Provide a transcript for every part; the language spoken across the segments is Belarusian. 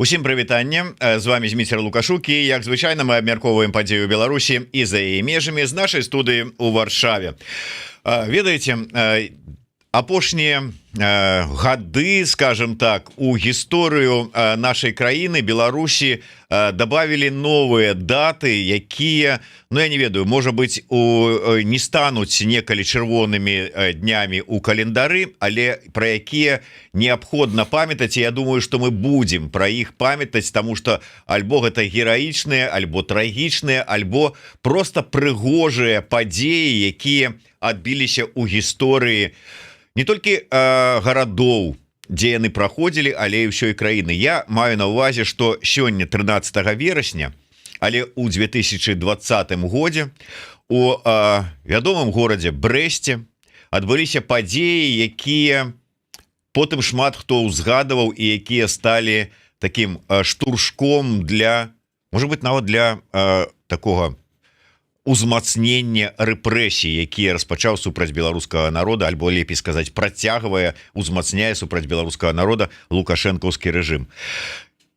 Усім прывітанне, з вами Зміцер Лукашук, і, як звычайна, мы абмяркоўваем падзею Беларусі і за яе межамі з нашай студыі у Варшаве. Ведаеце, апошнія гады, скажем так, у гісторыю нашай краіны Беларусі добавили новыя даты, якія, ну, я не ведаю, можа быть, у не стануць некалі чырвонымі днямі у календары, але про якія неабходна памятаць. Я думаю, что мы будем про іх памятаць, тому что альбо гэта гераічныя, альбо трагічныя, альбо просто прыгожыя падзеі, якія адбіліся ў гісторыі не толькі гарадоў, дзе яны праходзілі, але і ўсёй краіны. Я маю на увазе, что сёння 13 верасня, але у 2020 годзе у вядомым горадзе Брэсце адбыліся падзеі, якія потым шмат хто ўзгадываў і якія сталі таким штуршком для, может быть, нават для такого узмацнення рэпрэсій, якія распачаў супраць беларускага народа, альбо, лепей сказаць, працягвае, узмацняе супраць беларускага народа лукашэнкаўскі рэжым.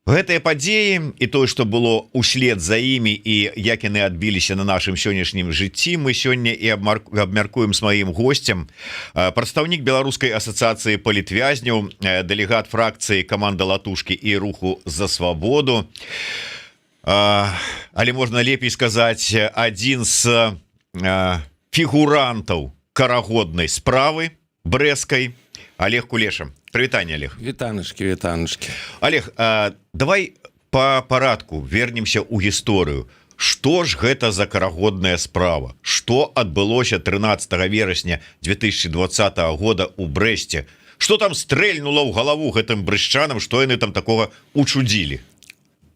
Гэтыя падзеі і тое, что было услед за імі, і як яны адбіліся на нашым сённяшнім жыцці, мы сёння і абмяркуем с маім гостцем: прадстаўнік Беларускай асацыяцыі палітвязняў, дэлегат фракцыі «Каманда Латушкі» і руху «За свабоду», але можна лепей сказаць, адзін з фігурантаў карагоднай справы брэскай, Олег Кулеша. Прывітанне, Олег. Вітаначкі, вітаначкі. Олег, давай по парадку вернемся ў гісторыю. Что ж гэта за карагодная справа? Что адбылося 13 верасня 2020 года у Брэсце? Что там стрэльнула ў галаву гэтым брэшчанам, что яны там такого учудзілі?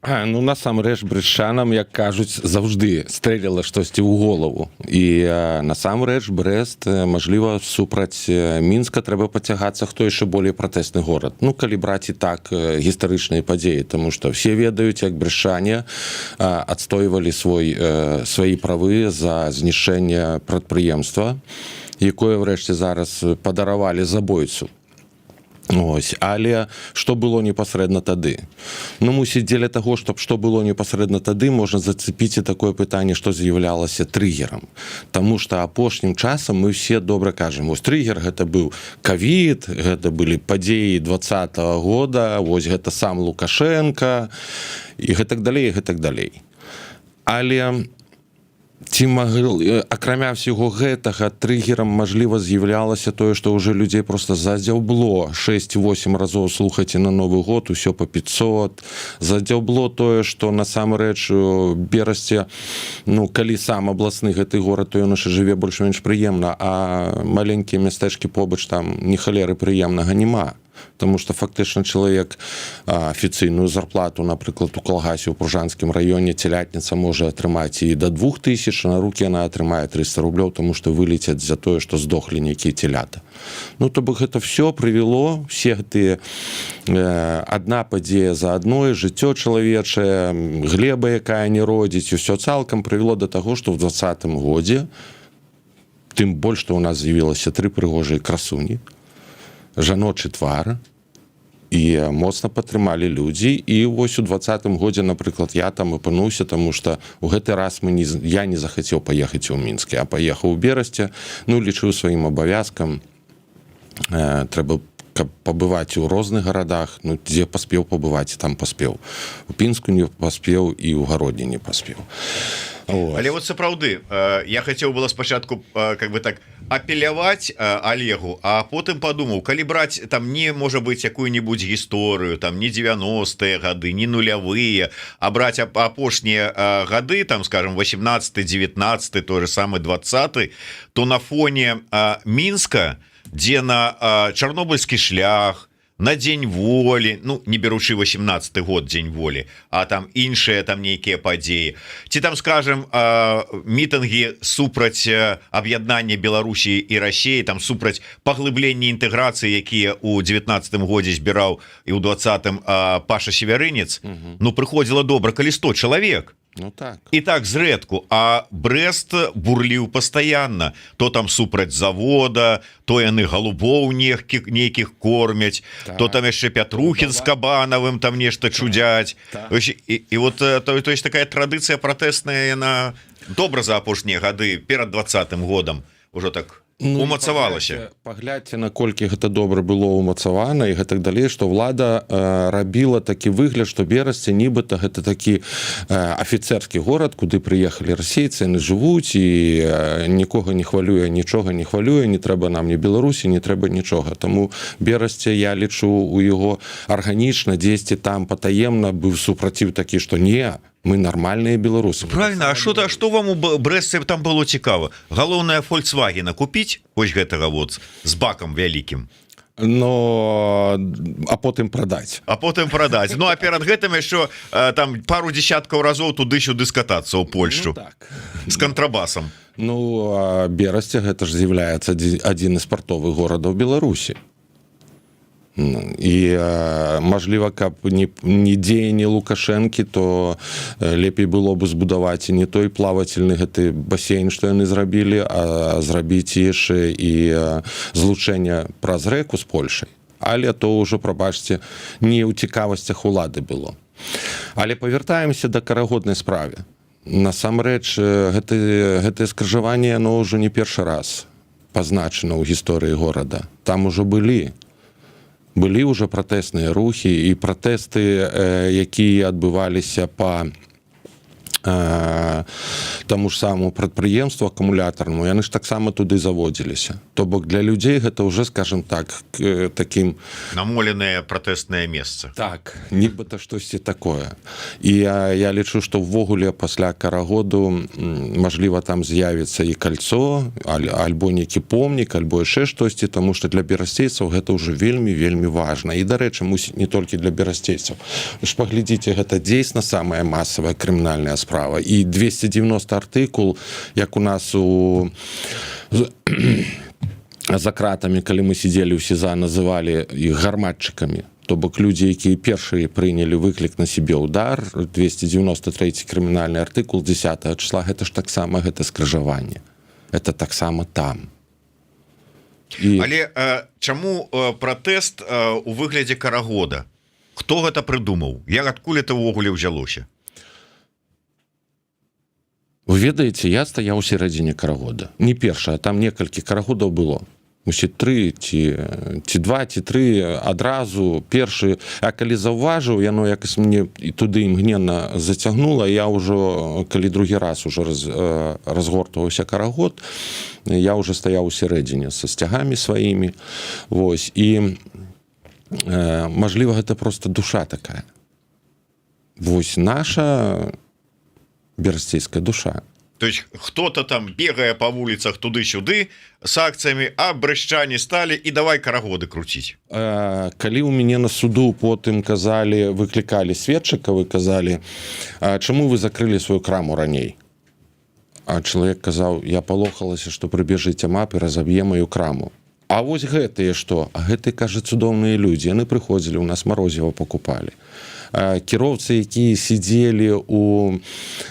Ну, насамрэч брэшчанам, як кажуць, заўжды стрэліла штосьці ў голову. І насамрэч Брэст, мажліва, супраць Мінска трэба пацягацца, хто яшчэ болей пратэсны горад. Ну, калі браць і так гістарычныя падзеі, тому что все ведаюць, як брэшчане адстойвалі свае правы за знішчэнне прадпрыемства, якое ўрэшце зараз падаравалі забойцу. Ось, але што было непасрэдна тады? Ну, мусіць, дзеля таго, чтоб што было непасрэдна тады, можна зацепіць і такое пытанне, што з'яўлялася трыггерам. Таму что апошнім часам мы все добра кажам: ось трыггер, гэта быў кавід, гэта былі падзеі 20-го года, вось гэта сам Лукашенко і гэтак далей, і гэтак далей. Але ці маглі, акрамя всего гэтага, трыггерам, мажліва, з'яўлялася тое, што ўжо людзей просто задзяўбло 6-8 разоў слухайце на Новы год усё по 500, задзяўбло тое, што насамрэч у Берасце, ну, калі сам абласны гэты горад, то ён яшчэ жыве больш-менш прыемна, а маленькія мястэчкі побач, там ні халеры прыемнага няма. Потому что фактычна чалавек афіцыйную зарплату, напрыклад, у калгасе ў Пружанскім раёне цялятніца можа атрымаць і до 2000, на руки она атрымае 300 рублёў, тому что вылецяць за тое, что здохлі нейкія телята. Ну, то бок гэта все прывяло, все гэтыя адна падзея за адной, жыццё чалавечае, глеба, якая не родзіць, усё цалкам прывяло до таго, что в 20-м годзе, тым больш что у нас з'явілася тры прыгожыя красуні, жаночы твар, і моцна падтрымалі людзі. І вось у 20-м годзе, напрыклад, я там апынуўся, тому что у гэты раз мы не я не захацеў паехаць у Мінск, я паехаў у Берасце. Ну, лічыў сваім абавязкам, трэба каб пабываць у розных гарадах. Ну, дзе паспеў пабываць, там паспеў. У Пінску не паспеў і ў Гародні не паспеў. Вот. Але вот сапраўды, я хацеў было спачатку как бы так апеляваць Олегу, а потым падумаў: калі браць там, не можа быть, якую-нибудь гісторыю, там не 90-е гады, не нулявыя, а браць апошнія гады, там, скажем, 18, 19, той же самый 20, то на фоне Мінска, дзе на Чарнобыльскі шлях, на Дзень Волі, ну, не беручы 18 год, Дзень Волі, а там іншыя там нейкія падзеі, ці там, скажем, мітынгі супраць аб'яднання Беларусі і России, там супраць паглыблення інтэграцыі, якія у 19 годзе збіраў і ў 20 Паша Севярынец, ну, прыходзіла добра калі 100 чалавек. Ну так. І так зрэдку. А Брест бурліў пастаянна: то там супраць завода, то яны галубоў нейкіх кормяць, то там яшчэ Пятрухін з Кабанавым там нешта чудзяць. І вот то есть такая традыцыя пратэсная, яна добра за апошнія гады перад 20-м годам уже так, ну, умацавалася. Паглядзьце, наколькі гэта добра было умацавана і гэтак далей, што ўлада рабіла такі выгляд, што Берасце нібыта гэта такі афіцэрскі горад, куды прыехалі расейцы, яны жывуць, і нікога не хвалюе, нічога не хвалюе, не трэба нам ні Беларусі, не трэба нічога. Таму Берасце, я лічу, у яго арганічна дзесьці там патаемна быў супраціў такі, што не, мы нармальныя беларусы. Правильно. А что вам у Брэсце там было цікава? Галоўнае — Фольксвагена купіць, ось гэтага вот з бакам вялікім. Но а потым прадаць. А потым прадаць. Ну а перад гэтым еще там пару десяткаў разоў туды-сюды скатацца ў Польшу. Ну, так. С контрабасам. Ну, Берасце — гэта ж з'яўляецца адзін з партовых горадаў Беларусі. І мажліва, каб не дзеянне Лукашэнкі, то лепей было бы збудаваць і не той плавательны гэты басейн, што яны зрабілі, а зрабіць яшчэ і злучэнне праз рэку з Польшай. Але то ўжо, прабачце, не ў цікавасцях улады было. Але павяртаемся да карагоднай справе. Насамрэч гэтае скрыжаванне, оно ўжо не першы раз пазначана ў гісторыі горада. Там ужо былі ўжо пратэсныя рухі і пратэсты, якія адбываліся по таму ж самому прадпрыемству акумулятарнаму, яны ж таксама туды заводзіліся. То бок для людзей гэта уже, скажем так, таким Намоленае пратэснае месца. Так, нібыта штосьці такое. І я лічу, што ўвогуле пасля карагоду, мажліва, там з'явіцца і кольцо, альбо нейкі помнік, альбо яшчэ штосьці, таму што для берасцейцаў гэта ўжо вельмі, вельмі важна. І, дарэчы, мусіць, не толькі для берасцейцаў. Ж паглядзіце, гэта дзейсна самая масавая крымінальная справа, і 290 артыкул, як у нас за кратамі, калі мы сидзелі ў СІЗА, называлі іх гарматчыкамі. То бок людзі, якія першыя прынялі выклік на сябе, удар, 293 крымінальны артыкул 10 числа, гэта ж таксама гэта скрыжаванне, это таксама там. І Але чаму пратэст у выглядзе карагода? Хто гэта прыдумаў? Як, адкуль это ўвогуле ўзялося? Вы ведаеце, я стаяў у сярэдзіне карагода. Не першая, там некалькі карагодаў было, мусіць, тры ці два, ці тры адразу. Першы, а калі заўважыў, яно якось мне і туды імгненна зацягнула. Я ўжо калі другі раз уже разгортваўся карагод, я уже стаяў у сярэдзіне са сцягамі сваімі. Вось, і мажліва, гэта просто душа такая. Вось наша берасцейская душа. То есть кто-то там бегае по вуліцах туды-сюды с акцыямі, а брэшчане сталі і давай карагоды круціць. Калі ў мяне на суду потым казалі, выклікалі сведчыка, вы казалі: «А чаму вы закрылі сваю краму раней?» А чалавек казаў: «Я палохалася, што прыбежыць АМАП і разаб'е маю краму». А вось гэтыя што? А гэты, кажа, цудоўныя людзі, яны прыходзілі, у нас марозіва покупалі. Кіроўцы, якія сидзелі у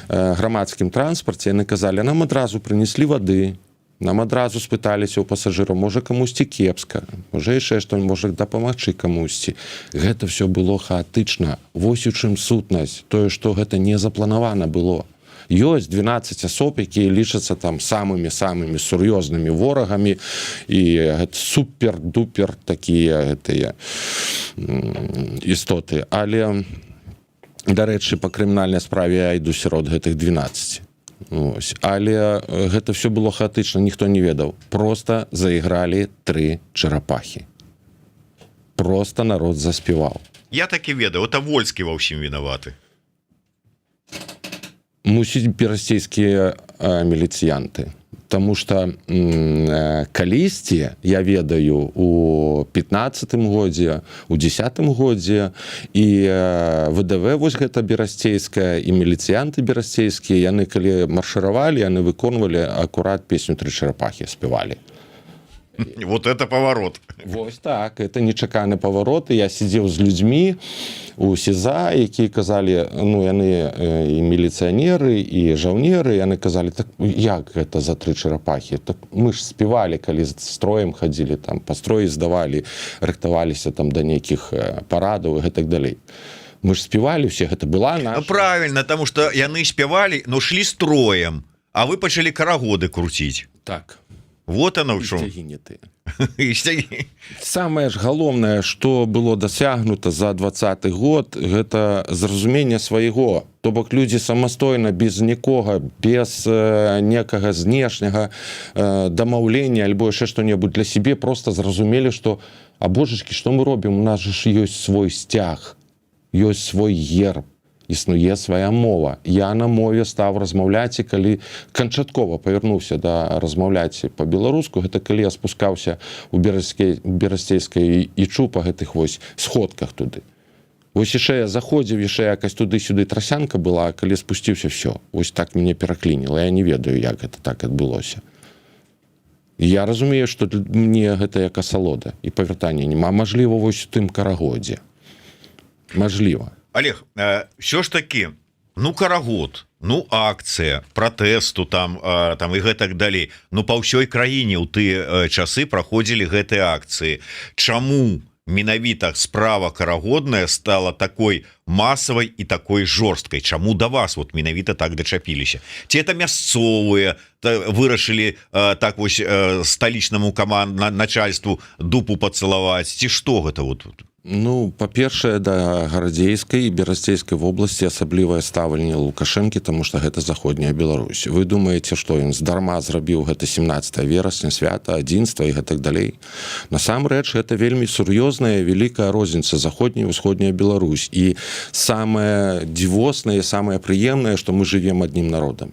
грамадскім транспарце, яны казалі: «Нам адразу прынеслі вады, нам адразу спыталіся ў пасажыраў, можа, камусьці кепска, можа, яшчэ што, можа, дапамагчы камусьці». Гэта все было хаатычна. Вось у чым сутнасць, тое, што гэта не запланавана было. Ёсць 12 асоб, якія лічацца там самымі самымі сур'ёзнымі ворагамі, і гэта супер-дупер такія гэтыя істоты. Але, дарэчы, па крымінальнай справе я іду сярод гэтых 12. Ось. Але гэта все было хаатычна, ніхто не ведаў. Просто заігралі «Тры чарапахі», просто народ заспяваў. Я так і ведаў, это Вольскі ва ўсім вінаваты. Мусіць, берасцейскія міліцыянты. Таму что калісьці, я ведаю, у 15-м годзе, у 10-м годзе і ВДВ вось гэта берасцейская, і міліцыянты берасцейскія, яны калі маршыравалі, яны выконвалі акурат песню «Тры чарапахі», спявалі. Вот это поворот! Вось так, это нечаканы паварот. І я сидзеў з людзьмі у СІЗА, якія казалі, ну, яны і міліцыянеры, і жаўнеры, яны казалі: «Так як гэта за тры чарапахі? Так мы ж спявалі, калі строем хадзілі, там па строі здавалі, рыхтаваліся там да нейкіх парадаў і гэтак далей. Мы ж спявалі все, гэта была Ну, наша». Правильно, потому что яны спявалі, но шли строем, а вы пачалі карагоды круціць. Так. Вот оно в чём. Сцягі не тыя. І сцягі. Самае ж галоўнае, что было дасягнута за 20-ы год, гэта зразуменне свайго. То бок людзі самастойна, без нікога, без некага знешняга дамаўлення альбо яшчэ што-небудзь, для сябе просто зразумелі, что, а божачки, что мы робім, у нас же ж ёсць свой сцяг, ёсць свой герб, існуе свая мова. Я на мове стаў размаўляць, і калі канчаткова павярнуўся да размаўляць по-беларуску, гэта калі я спускаўся у берасцей берасцейскай ічу па гэтых вось сходках туды. Вось яшчэ я заходзіў, яшчэ якась туды-сюды трасянка была, а калі спусціўся, все, вось так мяне пераклініла. Я не ведаю, як гэта так адбылося. Я разумею, что мне гэта як асалода, і павяртання няма. Мажліва, вось у тым карагодзе, мажліва. Олег, що ж таки, ну, карагод, ну, акцыя пратэсту там, там і гэтак далей, ну, па ўсёй краіне ў тыя часы праходзілі гэтыя акцыі. Чаму менавіта справа карагодная стала такой масавай і такой жорсткай? Чаму да вас вот менавіта так дачапіліся? Ці это мясцовыя вырашылі так вось сталічнаму каманд начальству дупу пацалаваць, ці што гэта вот? Ну, па-першае, да гарадзейскай і берасцейскай вобласці асаблівае стаўленне Лукашэнкі, тому что гэта заходняя Беларусь. Вы думаеце, што ён здарма зрабіў гэта 17 верасня, свята адзінства і гэтак далей? Насамрэч гэта вельмі сур'ёзная, вялікая розніца: заходняя, усходняя Беларусь. І самае дзівоснае, самае прыемнае, што мы жывем аднім народам.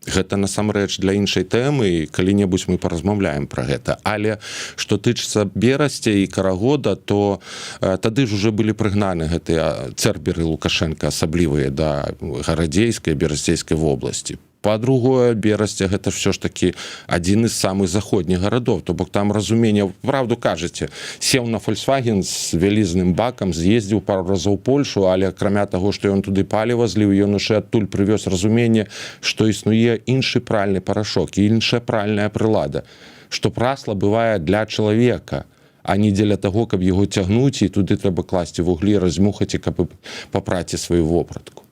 Гэта насамрэч для іншай тэмы, калі-небудзь мы паразмаўляем про гэта. Але что тычыцца Берасця і карагода, то тады ж уже былі прыгнаны гэтыя церберы Лукашенко, асаблівыя да гарадзейскай, берасцейскай вобласці. Па-другое, Берасця — гэта все ж таки адзін з самых заходніх гарадоў, то бок там разумение, правду кажаце, сеў на Фольксваген з вялізным бакам, з'ездзіў пару разоў Польшу, але акрамя таго, што ён туды паліва зліў, ён яшчэ адтуль прывёз разуменне, што існуе іншы пральны парашок і іншая пральная прылада, што прасла бывае для чалавека, а не дзеля таго, каб яго цягнуць, і туды трэба класці вуглі, размухаць, і каб папраці сваю вопратку,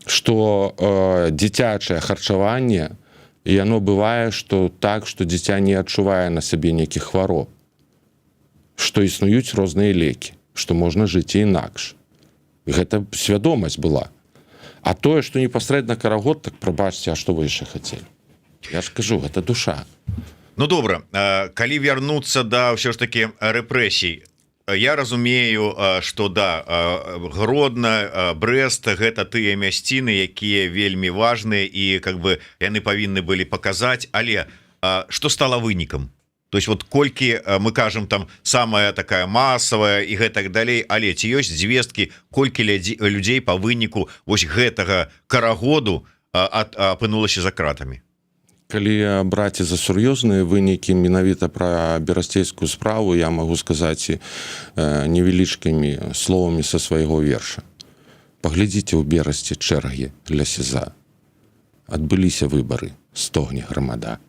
что дзіцячае харчаванне, яно бывае, что так, что дзіця не адчувае на сабе нейкіх хвароб, что існуюць розныя лекі, что можна жыць і інакш. Гэта свядомасць была. А тое, что непасрэдна карагод, так прабачце, а что вы яшчэ хацелі? Я ж кажу, гэта душа. Ну добра, калі вярнуцца да ўсё ж таки рэпрэсій, я разумею, что да, Гродно, Брест — гэта тыя мясціны, якія вельмі важныя, і как бы яны павінны былі паказаць. Але что стало вынікам? То есть вот колькі, мы кажам, там самая такая масавая і гэтак далей, але ці ёсць звесткі, колькі людзей по выніку вось гэтага карагоду апынулася за кратамі? Калі браць за сур'ёзныя вынікі менавіта пра берасцейскую справу, я магу сказаць і невялічкімі словамі са свайго верша: «Паглядзіце ў Берасці чэргі для СІЗА. Адбыліся выбары, стогне грамада».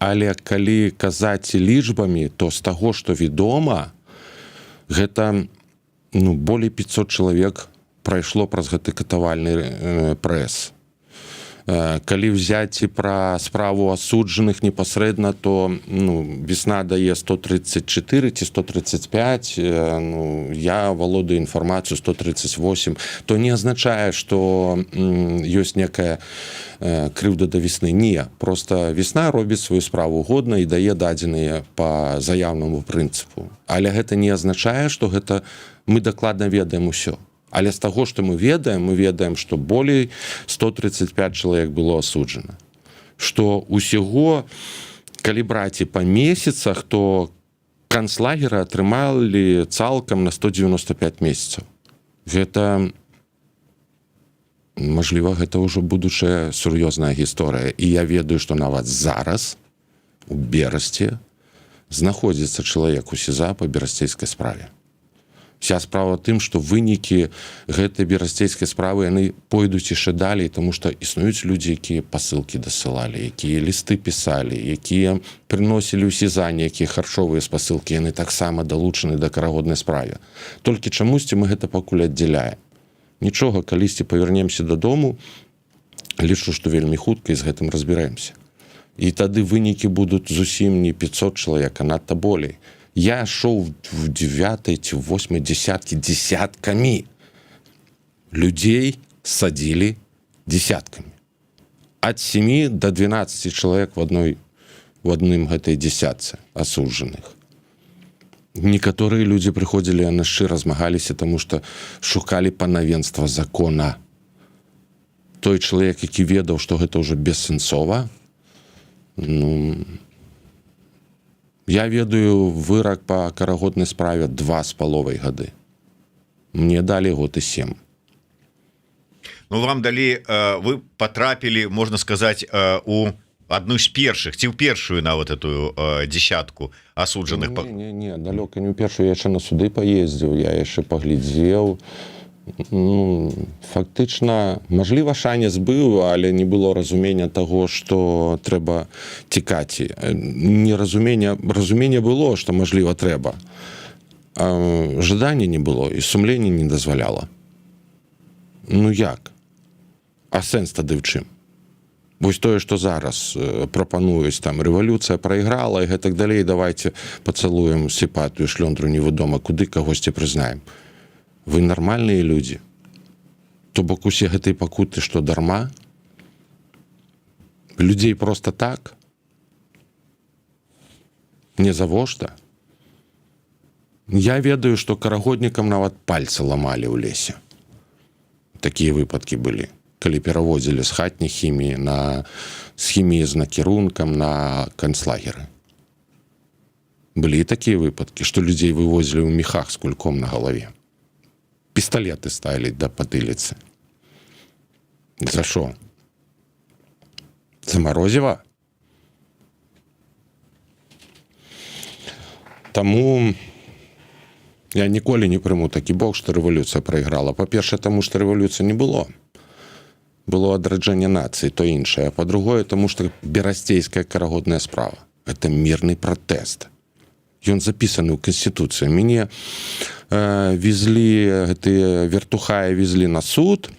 Але калі казаць лічбамі, то з таго, што відома, гэта, ну, болей 500 чалавек прайшло праз гэты катавальны прэс. Калі взять і пра справу асуджаных непасрэдна, то, ну, «Весна» дае 134 ці 135, ну, я валодаю інфармацыю 138. То не азначае, что ёсць некая крыўда да «Весны». Не, просто «Весна» робіць сваю справу годна і дае дадзеныя по заяўнаму прынцыпу. Але гэта не азначае, что гэта мы дакладна ведаем усё. Але з таго, што мы ведаем, мы ведаем, што болей 135 чалавек было асуджана, что усяго, калі браць і па месяцах, то канцлагеры атрымалі цалкам на 195 месяцаў. Гэта, мажліва, гэта ўжо будучая сур'ёзная гісторыя. І я ведаю, што нават зараз у Берасці Знаходзіцца чалавек у СІЗА па берасцейскай справе. Вся справа тым, што вынікі гэтай берасцейскай справы, яны пойдуць яшчэ далей, тому что існуюць людзі, якія пасылкі дасылалі, якія лісты пісалі, якія прыносілі ў СІЗА нейкія харчовыя спасылкі, яны таксама далучаны да карагоднай справе. Толькі чамусьці мы гэта пакуль аддзяляем. Нічога, калісьці павернемся дадому, лічу, што вельмі хутка, і з гэтым разбіраемся. І тады вынікі будуць зусім не 500 чалавек, а надта болей. Я шоў в 9 ці 8 десяткі десяткамі. Людзей садзілі десяткамі. От 7 до 12 чалавек в адным гэтай десятцы асуджаных. Некаторыя людзі прыходзілі, яны шчыра змагаліся, таму што шукалі панавенства закона. Той чалавек, які ведаў, што гэта ўжо бессэнсова, ну, я ведаю вырак па карагоднай справе 2,5 гады. Мне далі год і 7. Ну, вам далі, вы потрапілі, можна сказать, у одну з першых ці ў першую нават эту десятку асуджаных. Не, далёка не ў першую. Я яшчэ на суды паездзіў, я яшчэ паглядзеў. Ну, фактычна, мажліва, шанец быў, але не было разумення таго, што трэба цікаць. Неразумення, разуменне было, што, мажліва, трэба. Жадання не было, і сумленне не дазваляла. Ну як? А сэнс тады ў чым? Вось тое, што зараз прапануюць там: рэвалюцыя прайграла і гэтак далей, давайте пацалуем сіпатую шлёндру невядома куды, кагосьці прызнаем. Вы нармальныя людзі? То бок усе гэтай пакуты што, дарма? Людзей просто так? Не завошта? Я ведаю, што карагоднікам нават пальцы ламалі ў лесе. Такія выпадкі былі, калі пераводзілі з хатняй хіміі на з хіміі з накірункам на канцлагеры. Былі такія выпадкі, што людзей вывозілі ў мехах з кульком на галаве, пісталеты ставілі да патыліцы. За що? За марозіва? Таму я ніколі не прыму такі бок, што рэвалюцыя прайграла. Па-першае, таму што рэвалюцыі не было. Было адраджэнне нацыі, то іншае. Па-другое, таму што берасцейская карагодная справа — это мірны пратэст. Ён запісаны ў канстытуцыі. Мяне везлі гэтыя вертухаі, везлі на суд.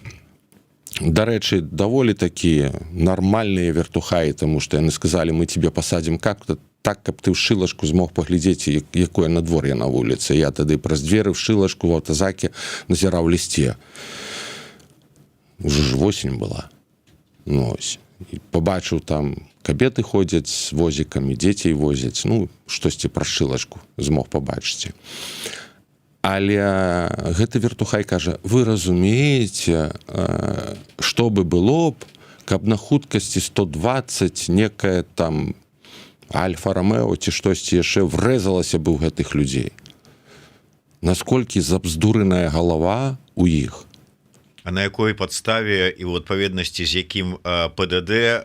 Дарэчы, даволі такія нармальныя вертухаі, таму што яны сказалі: «Мы тебе пасадзім как-то так, каб ты ў шылашку змог паглядзець, якое надвор'е на вуліцы». Я тады праз дзверы в шылашку в аўтазаке назіраў лісце. Уже ж восень была. Ну, ось. І побачыў, там кабеты ходзяць з возікамі, дзецей возяць, ну, штосьці праз шылашку змог пабачыць. Але гэты вертухай кажа: «Вы разумееце, што бы было б, каб на хуткасці 120 некая там Альфа Рамео ці штосьці яшчэ врэзалася бы ў гэтых людзей». Насколькі забздурыная галава у іх. А на якой падставе і ў адпаведнасці з якім ПДД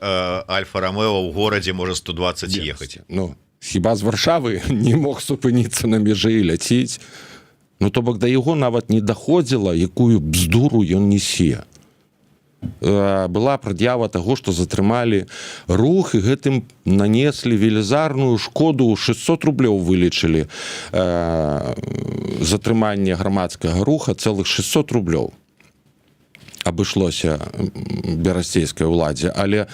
Альфа Ромео ў горадзе можа 120 ехаць? Ну, хіба з Варшавы не мог супыніцца на мяжы і ляціць? Ну, то бок да яго нават не даходзіла, якую бздуру ён несе. Была прад'ява таго, што затрымалі рух і гэтым нанеслі велізарную шкоду, 600 рублёў вылічылі, затрыманне грамадскага руха цэлых 600 рублёў абышлося берасцейскай уладзе. Але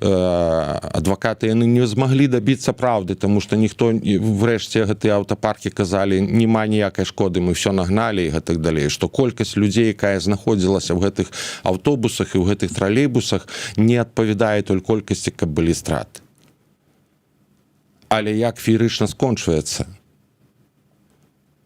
адвакаты, яны не змаглі дабіцца праўды, тому что ніхто, врэшце гэтыя аўтапаркі казалі: «Няма ніякай шкоды, мы все нагналі» і гэтак далей, што колькасць людзей, якая знаходзілася ў гэтых аўтобусах і ў гэтых тралейбусах, не адпавядае той колькасці, каб былі страты. Але як феерычна скончваецца: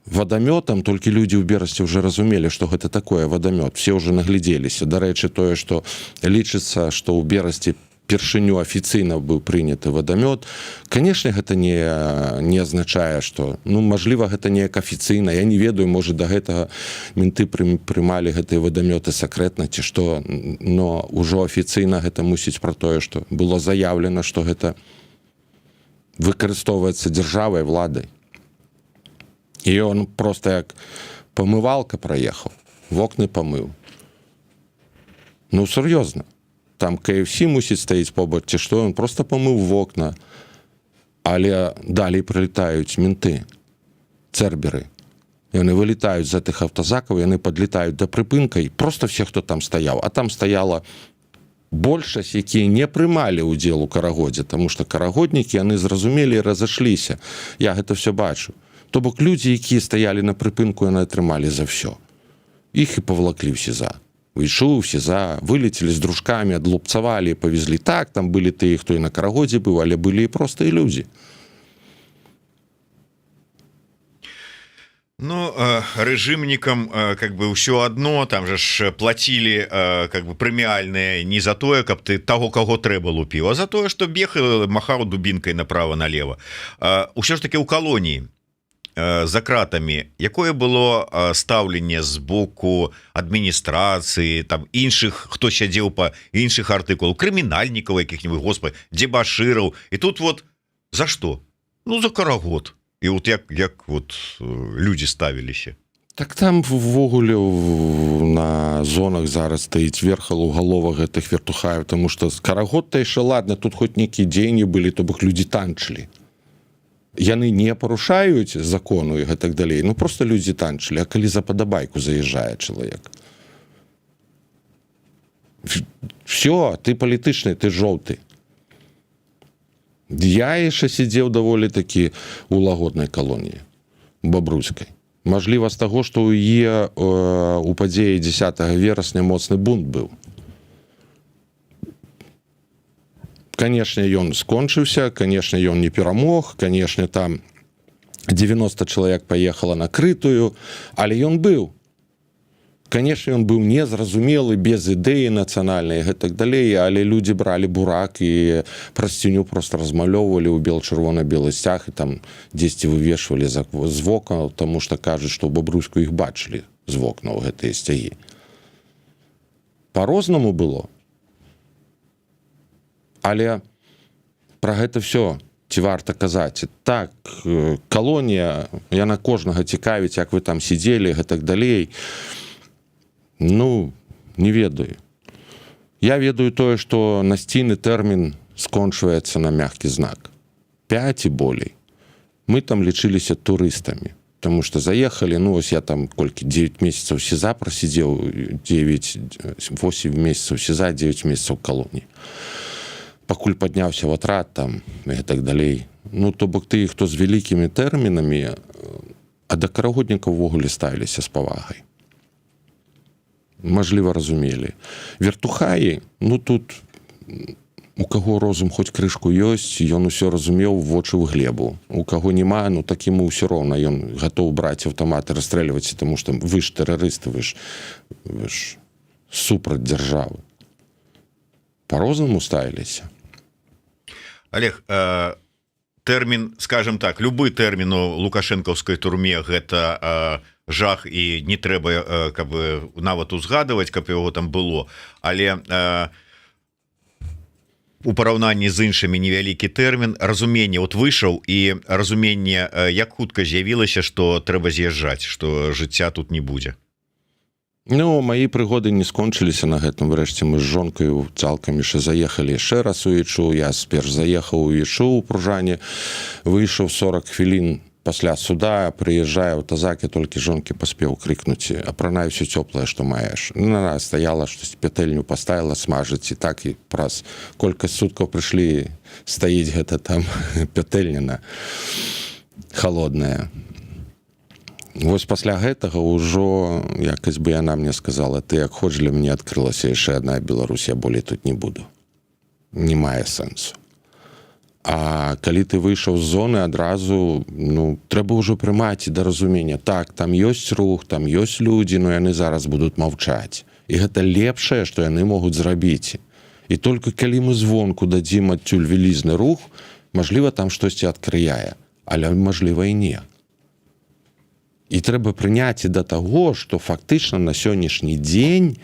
вадамётам. Толькі людзі ў Берасці уже разумелі, что гэта такое вадамёт, все уже наглядзеліся. Дарэчы, тое, что лічыцца, что ў Берасці першыню афіцыйна быў прыняты вадамёт, конечно, гэта не азначае, что, ну, мажліва, гэта неяк афіцыйна, я не ведаю, можа, до гэтага менты прымалі гэтыя вадамёты сакрэтна ці што, но ўжо афіцыйна гэта мусіць пра тое, что было заяўлена, что гэта Выкарыстоўваецца дзяржавай, владай. І он просто як памывалка праехаў, вокны памыў. Ну, сур'ёзна, там KFC мусіць стаіць побач ці што, он просто памыў вокна. Але далей прылетаюць менты, церберы. Яны вылетаюць з гэтых аўтазакаў, яны падлетаюць да прыпынка і просто все, хто там стаяў, а там стаяла большасць, якія не прымалі ўдзел у карагодзе, тому что карагоднікі, яны зразумелі, разышліся. Я гэта все бачу. То бок людзі, якія стаялі на прыпынку, яны атрымалі за все. Іх і павалаклі ў СІЗА. Выйшоў СІЗА, вылетели з дружкамі, адлупцавалі, павезлі. Так, там былі тыя, хто і на карагодзе быў, але былі і простыя людзі. Ну, рэжымнікам как бы ўсё одно. Там же ж платілі как бы прэміальныя не за тое, каб ты таго, каго трэба, лупіў, а за тое, что бег, махаў дубінкай направо налево. Ўсё ж таки, у калоніі за кратамі якое было стаўленне з боку адміністрацыі, там, іншых, хто сядзеў па іншых артыкул, крымінальнікаў якіх-нибудь, Господи, дебашыраў? І тут вот за что? Ну, за карагод. І вот як вот люди ставіліся? Так там ввогуле на зонах зараз стаіць верхал у галовах гэтых вертухаев, тому что карагод то яшчэ ладно, тут хоть нейкія дзеянні былі, то бок людзі танчылі. Яны не парушаюць закону і гэтак далей, ну, просто людзі танчылі. А калі за падабайку заязджае чалавек, все, ты палітычны, ты жоўты. Я яшчэ сидзеў даволі такі у лагоднай калоніі бабруйскай. Мажліва, з таго, што ў яе у падзеі 10 верасня моцны бунт быў. Канешне, ён скончыўся, канешне, ён не перамог, канешне, там 90 чалавек паехала на крытую, але ён быў. Конечно, ён быў незразумелы, без ідэі нацыянальнай, гэтак далей, але людзі бралі бурак і прасціню просто размалёўвалі ў бел чырвона-белы сцяг і там дзесьці вывешвалі з вокна, тому что кажуць, што ў Бабруйску іх бачылі з вокнаў, гэтыя сцягі. По-рознаму было. Але про гэта все ці варта казаць? Так, калонія, яна кожнага цікавіць, як вы там сидзелі, гэтак далей. Ну, не ведаю. Я ведаю тое, что насційны тэрмін скончваецца на мягкі знак 5 і болей. Мы там лічыліся турыстамі, потому что заехали. Ну ось я там колькі, 9 месяцаў СІЗА просидзеў, 9, 8 месяцаў СІЗА, 9 месяцаў калоніі, пакуль падняўся в отряд там і так далей. Ну, то бок ты, хто з вялікімі тэрмінамі, а да карагоднікаў увогуле ставіліся з павагай. Мажліва, разумелі. Вертухаі, ну, тут у каго розум хоць крышку ёсць, ён усё разумеў, вочы ў глебу. У каго няма, ну, так ему ўсё роўна, ён гатоў браць аўтаматы, расстрэльваць, тому что вы ж тэрарысты, вы ж супраць дзяржавы. По-рознаму ставіліся. Олег, тэрмін, скажем так, любы тэрмін у лукашэнкаўскай турме — гэта жах, і не трэба каб нават узгадываць, каб яго там было. Але у параўнанні з іншымі невялікі тэрмін. Разуменне, вот выйшаў, і разуменне як хутка з'явілася, что трэба з'язджаць, что жыцця тут не будзе? Ну, мои прыгоды не скончыліся на гэтым. Врэшце мы з жонкаю цалкам яшчэ заехалі яшчэ раз у Ічу. Я сперш заехаў у Ічу, у Пружане выйшаў 40 хвілін пасля суда, прыязджае аўтазакі, толькі жонкі паспеў крыкнуць: «Апранай все цёплае, што маеш». Ну, она стаяла, штось пятэльню паставіла смажыць, і так і праз колькасць суткаў прыйшлі, стаіць гэта там пятэльніна холодная. Вось пасля гэтага ўжо якось бы яна мне сказала: «Ты як хоч, для мяне адкрылася яшчэ одна Беларусь, я болей тут не буду, не мае сэнсу». А калі ты выйшаў з зоны адразу, ну, трэба ўжо прымаць і да разумення: так, там ёсць рух, там ёсць людзі, но яны зараз будуць маўчаць, і гэта лепшае, што яны могуць зрабіць. І только калі мы звонку дадзім адсюль вялізны рух, мажліва, там штосьці адкрыяе, але мажліва, і не. І трэба прыняць і да таго, што фактычна на сённяшні дзень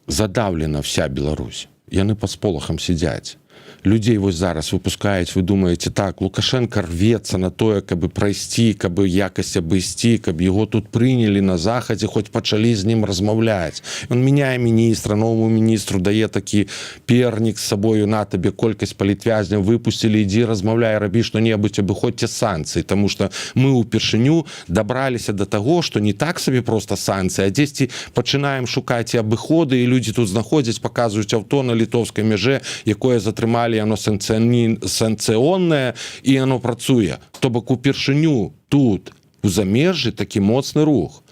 задавлена вся Беларусь. Яны пад сполахам сядзяць. Людзей вось зараз выпускаюць, вы думаеце, так, Лукашенко рвецца на тое, каб прайсці, каб якасць абысці, каб его тут прынялі на Захадзе, хоць пачалі з ним размаўляць. Он мяняе міністра, новому міністру дае такі пернік з сабою: «На табе, колькасць палітвязняў выпусцілі, ідзі размаўляй, рабі што-небудзь, абыходзьце санкцыі», тому что мы упершыню дабраліся до того, что не так сабе просто санкцыі, а дзесьці пачынаем шукаць і абыходы, і людзі тут знаходзяць, паказваюць аўто на літоўскай мяжэ, якое затрымалі, оно санкцыоннае і оно працуе. То бок упершыню тут, у замежжы, такі моцны рух,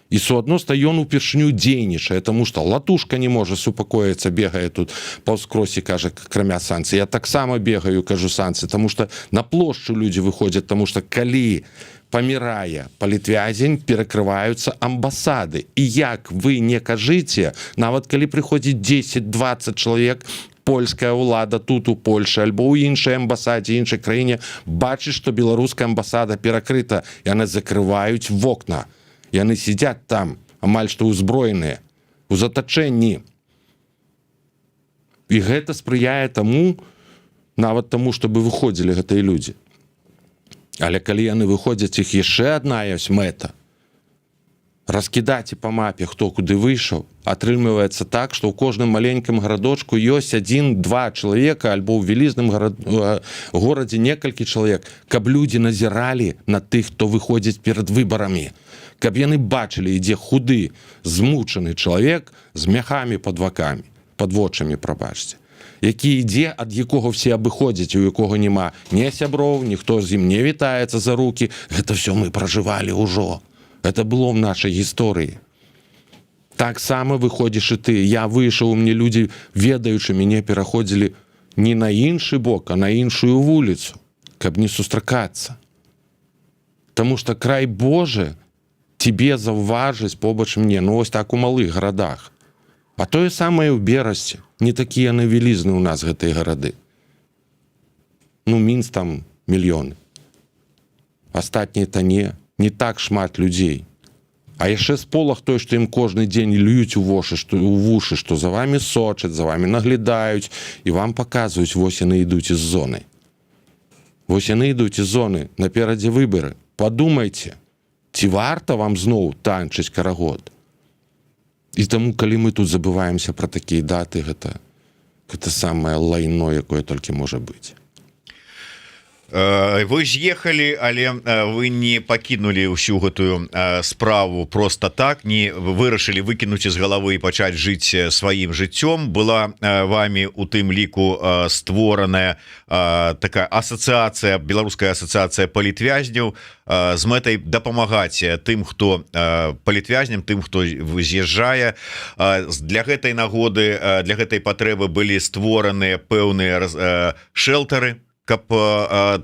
і суадносна ён упершыню дзейнічае, тому что Латушка не можа супакоіцца, бегае тут паўскрозь і кажа, акрамя санкцый. Я таксама бегаю, кажу: «Санкцыі», тому что на плошчу людзі выходзяць, тому что калі памірае палітвязень, перакрываюцца амбасады. І як вы не кажыце, нават калі прыходзіць 10-20 чалавек, польская ўлада тут, у Польше, альбо ў іншай амбасадзе, іншай краіне бачыць, што беларуская амбасада перакрыта, яны закрываюць вокна, яны сидят там амаль што ўзброеныя, у затачэнні. І гэта спрыяе таму, нават таму, чтобы выходзілі гэтыя людзі. Але калі яны выходзяць, іх яшчэ адна ёсць мэта: раскідаць і па мапе, хто куды выйшаў. Атрымліваецца так, что ў кожным маленькім гарадочку ёсць один-два чалавека альбо ў вялізным горадзе некалькі чалавек, каб людзі назіралі на тых, хто выходзіць перад выбарамі, каб яны бачылі: ідзе худы, змучаны чалавек з мяхамі под вакамі, под вочамі, прабачце, які ідзе, ад якога все абыходзяць, у якога няма не сяброў, ніхто з ім не вітаецца за руки. Гэта все мы пражывалі ўжо, это было в нашай гісторыі. Таксама выходзіш і ты. Я выйшаў, мне людзі, ведаючы мяне, пераходзілі не на іншы бок, а на іншую вуліцу, каб не сустракацца. Таму что край Боже тебе заўважыць побач мне. Ну ось так у малых гарадах. А тое самае ў Берасці. Не такія яны вялізны у нас, гэтыя гарады. Ну, Мінск там мільёны, астатнія то не так шмат людзей. А яшчэ сполах той, што ім кожны дзень льюць у вошы, што у вушы, што за вами сочаць, за вами наглядаюць і вам паказваюць: вось яны ідуць з зоны, вось яны ідуць з зоны, наперадзе выбары, подумайте, ці варта вам зноў танчыць карагод. І таму, калі мы тут забываемся про такія даты, гэта самае лайно, якое толькі можа быць. Вы з'ехалі, але вы не пакінулі ўсю гэтую справу просто так, не вырашылі выкінуць з галавы і пачаць жыць сваім жыццём. Была вами у тым ліку створаная такая асацыяцыя, Беларуская асацыяцыя палітвязняў, з мэтай дапамагаць тым, хто палітвязням, тым, хто з'язджае. Для гэтай нагоды, для гэтай патрэбы былі створаныя пэўныя шэлтары, каб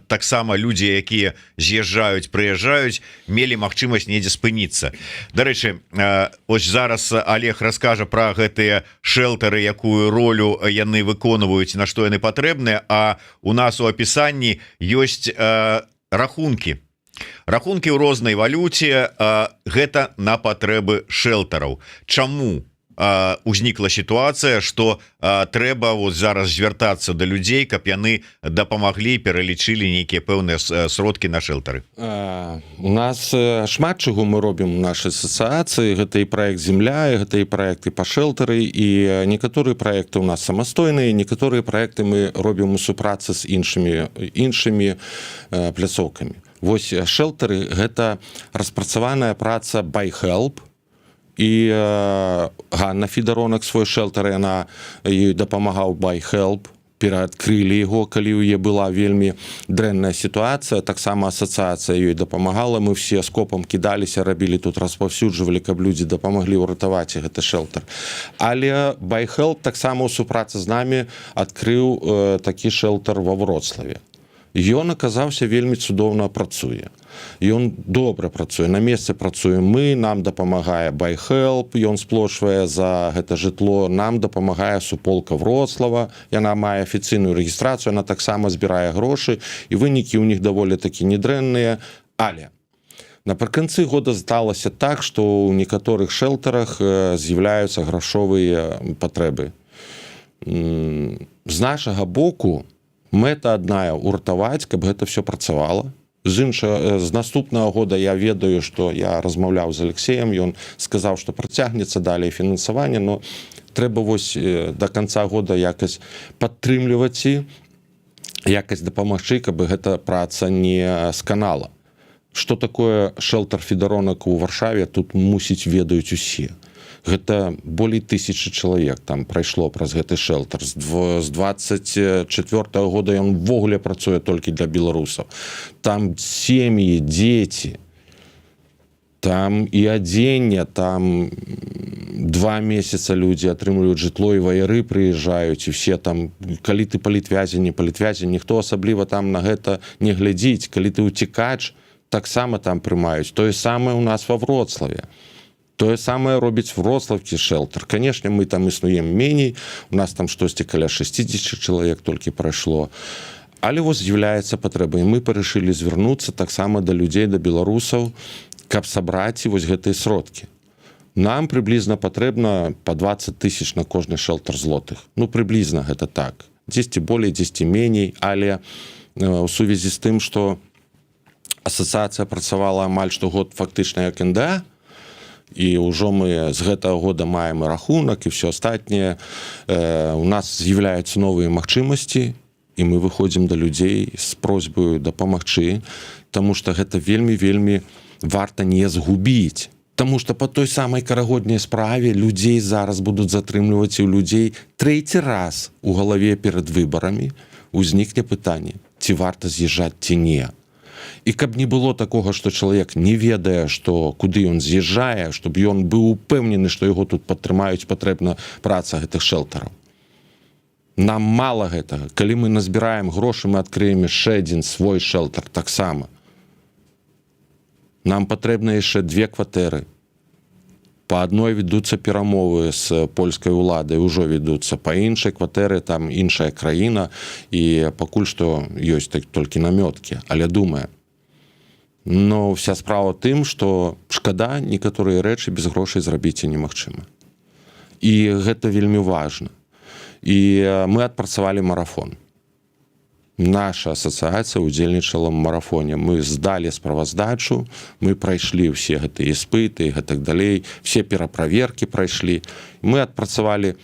таксама людзі, якія з'язджаюць, прыязджаюць, мелі магчымасць недзе спыніцца. Дарэчы, ось зараз Олег раскажа про гэтыя шэлтары, якую ролю яны выконваюць, на што яны патрэбныя. А у нас у апісанні ёсць рахункі ў рознай валюце, гэта на патрэбы шэлтараў. Чаму узнікла сітуацыя, что трэба вот зараз звяртацца до людзей, каб яны дапамаглі, пералічылі нейкія пэўныя сродкі на шэлтары? У нас шмат чаго мы робім у нашай асацыяцыі. Гэта і проект «Земля», гэта і проекты па шэлтары, і некаторыя проекты у нас самастойныя, некаторыя проекты мы робім у супрацы з іншымі пляцоўкамі. Вось шэлтары — гэта распрацаваная праца BYHelp, і Ганна Федаронак свой шэлтар, яна ёй дапамагаў BYHelp, пераадкрылі яго, калі ў яе была вельмі дрэнная сітуацыя. Таксама асацыяцыя ёй дапамагала, мы все скопам кідаліся, рабілі тут, распаўсюджвалі, каб людзі дапамаглі ўратаваць гэты шэлтар. Але BYHelp таксама ў супрацы з намі адкрыў такі шэлтар во Вроцлаве. Ён аказаўся вельмі цудоўна працуе. Ён добра працуе на месцы, працуем мы, нам дапамагае BYHelp, ён сплочвае за гэта жытло, нам дапамагае суполка Вроцлава, яна мае афіцыйную рэгістрацыю, она таксама збірае грошы, і вынікі ў них даволі такі недрэнныя. Але напрыканцы года сталася так, што ў некаторых шэлтарах з'яўляюцца грашовыя патрэбы. З нашага боку Мэта адная: уратаваць, каб гэта все працавала. З іншага, з наступнага года, я ведаю, что я размаўляў з Алексеем, ён сказаў, что працягнецца далей фінансаванне, но трэба вось до конца года якось падтрымліваць і якось дапамагчы, каб гэта праца не сканала. Что такое шэлтар Федаронак у Варшаве, тут, мусіць, ведаюць усе. Гэта болей 1000 чалавек там прайшло праз гэты шэлтар. З 24 года ён увогуле працуе толькі для беларусаў. Там сем'і, дзеці, там і адзенне, там 2 месяца людзі атрымліваюць жытло, і ваяры прыязджаюць, і все там, калі ты палітвязень, не палітвязень, ніхто асабліва там на гэта не глядзіць. Калі ты уцікач, таксама там прымаюць. Тое самае у нас во Вроцлаве. Тое самае робіць вроцлавкі шэлтар. Конечно, мы там існуем меней, у нас там штосьці каля 60 чалавек толькі прайшло, але вось з'яўляецца патрэба, і мы парашылі звярнуцца таксама да людзей, да беларусаў, каб сабраць і вось гэтыя сродкі. Нам прыблізна патрэбна по 20 тысяч на кожны шэлтар злотых. Ну, прыблізна гэта так, 10 болей, 10 меней, але у сувязі з тым, что асацыяцыя працавала амаль штогод фактычна як НДА, і ўжо мы з гэтага года маем і рахунак, і все астатняе, у нас з'яўляюцца новыя магчымасці, і мы выходзім да людзей з просьбаю дапамагчы, таму что гэта вельмі, вельмі варта не згубіць. Таму что по той самай карагодняй справе людзей зараз будуць затрымліваць, і у людзей трэці раз у галаве перад выбарамі узнікне пытанне, ці варта з'язджаць, ці не. І каб не было такога, что чалавек не ведае, что куды ён з'язджае, чтобы ён быў упэўнены, что яго тут падтрымаюць, патрэбна праца гэтых шэлтараў. Нам мало гэтага. Калі мы назбіраем грошы, мы адкрыем яшчэ адзін свой шэлтар таксама. Нам патрэбна яшчэ две кватэры. По адной ведуцца перамовы з польскай уладай, ўжо ведуцца, па іншай кватэры там іншая краіна, і пакуль што ёсць так толькі намёткі, але думае. Но вся справа тым, что шкада, некаторыя рэчы без грошай зрабіць і немагчыма, і гэта вельмі важна. І мы адпрацавалі марафон. Наша асацыяцыя удзельнічала ў марафоне, мы здалі справаздачу, мы прайшлі ўсе гэтыя іспыты і гэтак далей, все пераправеркі прайшлі, мы адпрацавалі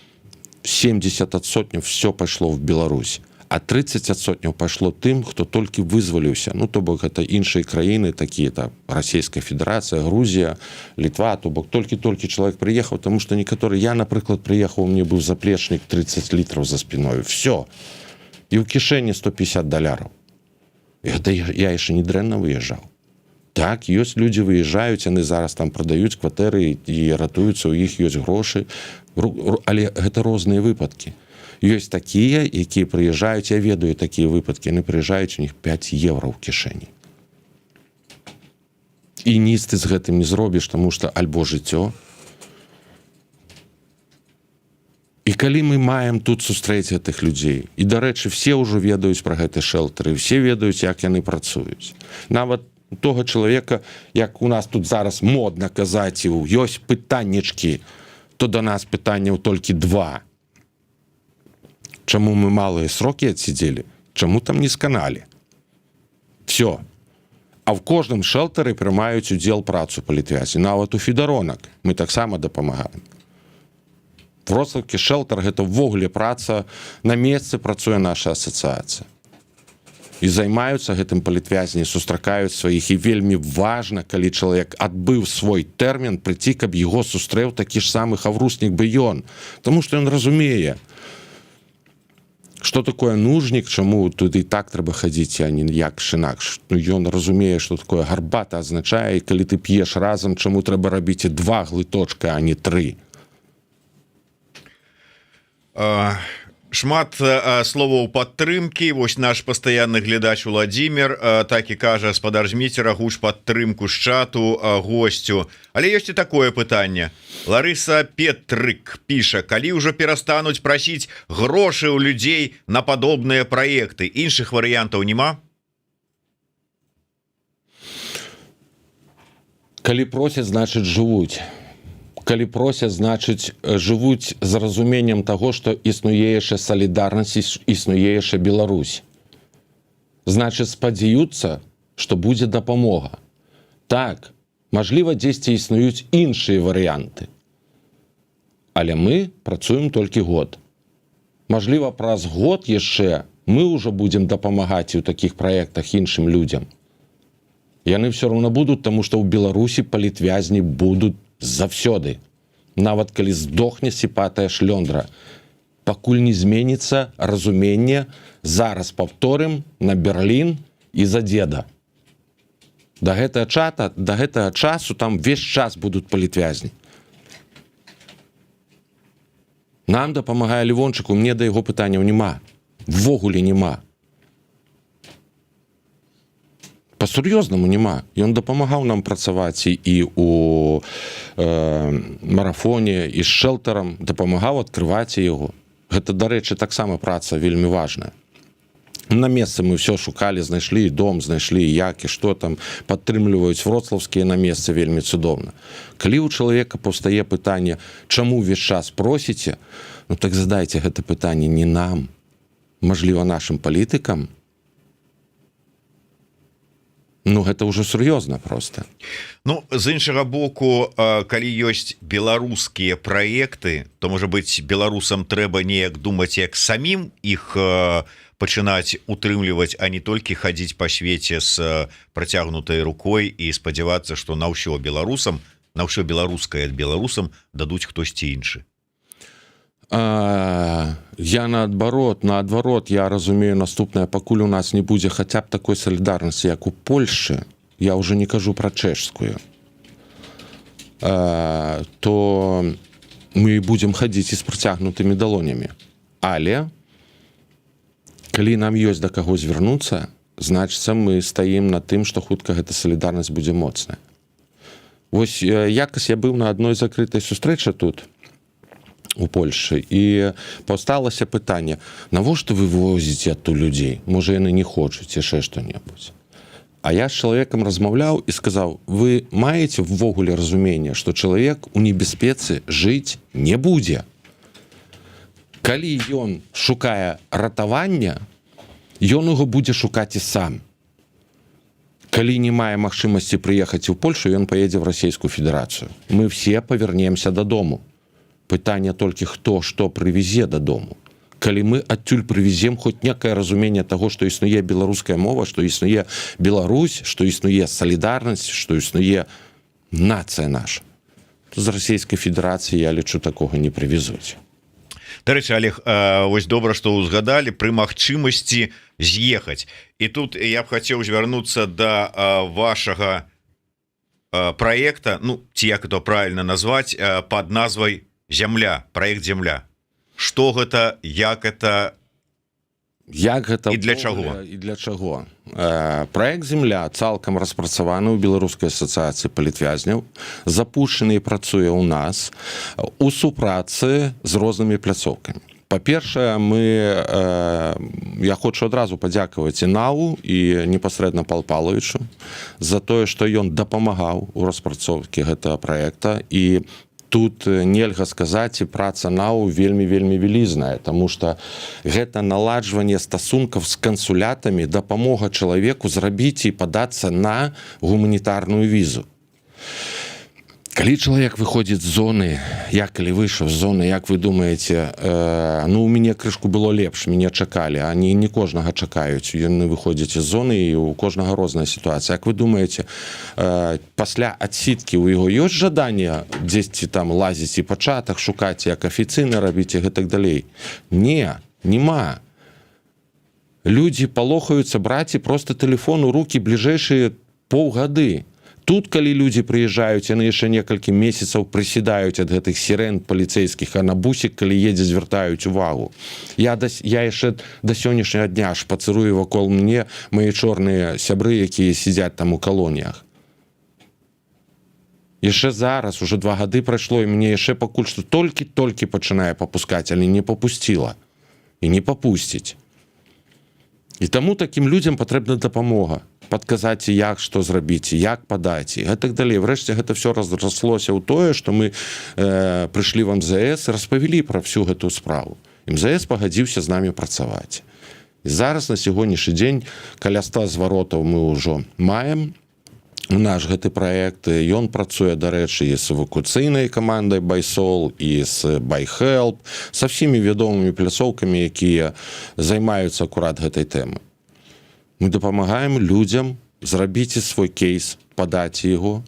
70%, все пайшло в Беларусь, а 30% пайшло тым, хто толькі вызваліўся. Ну, то бок гэта іншыя краіны, такія там Расійская Федэрацыя, Грузія, Літва. То бок толькі-толькі чалавек прыехаў, тому что некаторы, я, напрыклад, прыехаў, мне быў заплечнік 30 літраў за спиной, все, і ў кішэні 150 даляраў. Гэта я яшчэ не дрэнна выязджаў. Так, ёсць людзі, выязджаюць, яны зараз там прадаюць кватэры і ратуюцца, у іх ёсць грошы, але гэта розныя выпадкі. Ёсць такія, якія прыязджаюць, я ведаю такія выпадкі, яны прыязджаюць, у них 5 евро ў кішэні, і ніц ты з гэтым не зробіш, тому что альбо жыццё. І калі мы маем тут сустрэць гэтых людзей, і, дарэчы, все ўжо ведаюць пра гэты шэлтары, все ведаюць, як яны працуюць. Нават того чалавека, як у нас тут зараз модна казаць, і ёсць пытаннічкі, то до нас пытанняў толькі два: чаму мы малыя сроки адсидзелі, чаму там не сканалі? Все. А в кожным шэлтары прымаюць удзел, працу палітвязі. Нават у Федаронак мы таксама дапамагаем. Вроцлавкі шэлтар — гэта ўвогуле праца на месцы, працуе наша асацыяцыя, і займаюцца гэтым палітвязні, сустракаюць сваіх. І вельмі важна, калі чалавек адбыў свой тэрмін, прыйти, каб его сустрэў такі ж самы хаўруснік бы ён. Таму что ён разумее, что такое нужнік, чаму туды так трэба хадзіць, а не як інакш. Ну, ён разумее, что такое гарбата азначае, і калі ты п'еш разам, чаму трэба рабіць і два глыточка, а не тры. Шмат словаў падтрымкі. Вось наш пастаянны глядач Владимир так і кажа: «Спадар Зміцер, агуч падтрымку з чату госцю». Але ёсць і такое пытанне. Ларыса Петрык піша: «Калі ўжо перастануць прасіць грошы ў людзей на падобныя праекты? Іншых варыянтаў няма?» Калі просяць, значыць, жывуць. Калі просяць, значыць, жывуць з разуменнем таго, што існуе яшчэ салідарнасць, існуе яшчэ Беларусь. Значыць, спадзяюцца, што будзе дапамога. Так, мажліва, дзесьці існуюць іншыя варыянты. Але мы працуем толькі год. Мажліва, праз год яшчэ мы ўжо будзем дапамагаць і ў такіх праектах іншым людзям. Яны все роўна будуць, таму што ў Беларусі палітвязні будуць заўсёды. Нават калі здохне сіпатая шлёндра, пакуль не зменіцца разуменне, зараз паўторым на Берлін і за деда. Да гэтага часу там весь час будуць палітвязні. Нам дапамагае Лівончыку, мне да яго пытанняў няма. Ввогуле няма. Па-сур'ёзнаму няма. Ён дапамагаў нам працаваць і у марафоне, і з шэлтарам, дапамагаў адкрываць яго. Гэта, дарэчы, таксама праца вельмі важная. На месцы мы все шукалі, знайшлі і дом, знайшлі як і што там, падтрымліваюць вроцлаўскія на месцы вельмі цудоўна. Калі ў чалавека паўстае пытанне, чаму ўвесь час просіце, ну так задайце гэта пытанне не нам, мажліва, нашым палітыкам. Ну гэта ўжо сур'ёзна просто. Ну, з іншага боку, калі ёсць беларускія праекты, то, можа быть, беларусам трэба неяк думаць, як самім іх пачынаць утрымліваць, а не толькі хадзіць па свеце з працягнутай рукой і спадзявацца, што на ўсё беларусам, на ўсё беларускае ад беларусам дадуць хтосьці іншы. Я наадварот, я разумею наступнае: пакуль у нас не будзе хаця б такой салідарнасці, як у Польшы, я уже не кажу про чэшскую, то мы будзем хадзіць і з працягнутымі далонямі. Але калі нам ёсць да каго звярнуцца, значыцца, мы стаім на тым, што хутка гэта салідарнасць будзе моцная. Вось якась я быў на адной закрытай сустрэчы тут у Польшы, і паўсталася пытанне: навошта вы возіце адтуль людзей, можа, яны не хочуць, яшчэ што-небудзь? А я з чалавекам размаўляў і сказаў: вы маеце ввогуле разуменне, што чалавек у небяспецы жыць не будзе? Калі ён шукае ратавання, ён яго будзе шукаць і сам. Калі не мае магчымасці прыехаць у Польшу, ён паедзе в Расійскую Федэрацыю. Мы все павернемся дадому. Пытанне толькі, хто што прывезе дадому. Калі мы адтуль прывезем хоць некае разуменне таго, што існуе беларуская мова, што існуе Беларусь, што існуе салідарнасць, што існуе нацыя наша, то з Расійскай Федэрацыі, я лічу, такога не прывезуць. Дарэчы, Олег, вось добра, што ўзгадалі пры магчымасці з'ехаць, і тут я б хацеў звярнуцца да вашага проекта, ну ці як это правильно назваць, под назвай «Зямля», проект «Земля». Что гэта, як это? Як гэта І для чаго? І для чаго? Проект «Земля» цалкам распрацаваны ў Беларускай асацыяцыі палітвязняў, запущены і працуе ў нас у супрацы з рознымі пляцоўкамі. Па-першае, мы я хочу адразу падзякаваць і НАУ, і непасрэдна Пал Паловичу за тое, што ён дапамагаў у распрацоўкі гэтага проекта. І тут нельга сказаць, і праца НАУ вельмі, вельмі вялізная, тому что гэта наладжванне стасункаў з кансулятамі, дапамога чалавеку зрабіць і падацца на гуманітарную візу. Калі чалавек выходзіць з зоны, як калі выйшаў з зоны, як вы думаеце, ну, у мяне крышку было лепш, мяне чакалі, а не кожнага чакаюць. Яны выходзяць з зоны, і у кожнага розная сітуацыя. Як вы думаеце, пасля адсідкі у яго ёсць жаданне дзесьці там лазіць і па чатах шукаць, як афіцыйна рабіць і гэтак далей? Не, нема. Людзі палохаюцца браць і просто телефон у руки бліжэйшыя паўгады. Тут, калі людзі прыязджаюць, яны яшчэ некалькі месяцаў прыседаюць ад гэтых сірэн паліцэйскіх, а на бусік, калі едзе, звяртаюць увагу. Я яшчэ да сённяшняга дня шпацырую, вакол мне мае чорныя сябры, якія сядзяць там у калоніях. Яшчэ зараз, уже 2 гады прайшло, і мне яшчэ пакуль што толькі-толькі пачынае папускаць, але не папусціла і не папусціць. І таму такім людзям патрэбна дапамога, падказаць, як што зрабіць, як падаць і гэтак далей. Врэшце, гэта все разраслося ў тое, што мы прыйшлі в МЗС, распавялі пра всю гэту справу. МЗС пагадзіўся з намі працаваць. І зараз, на сягонняшні дзень, каля 100 зваротаў мы ўжо маем. Наш гэты праект, ён працуе, дарэчы, і з эвакуацыйнай камандай Байсол, і з Байхелп, са всімі вядомымі пляцоўкамі, якія займаюцца акурат гэтай тэмы. Мы дапамагаем людзям зрабіць свой кейс, падаць яго,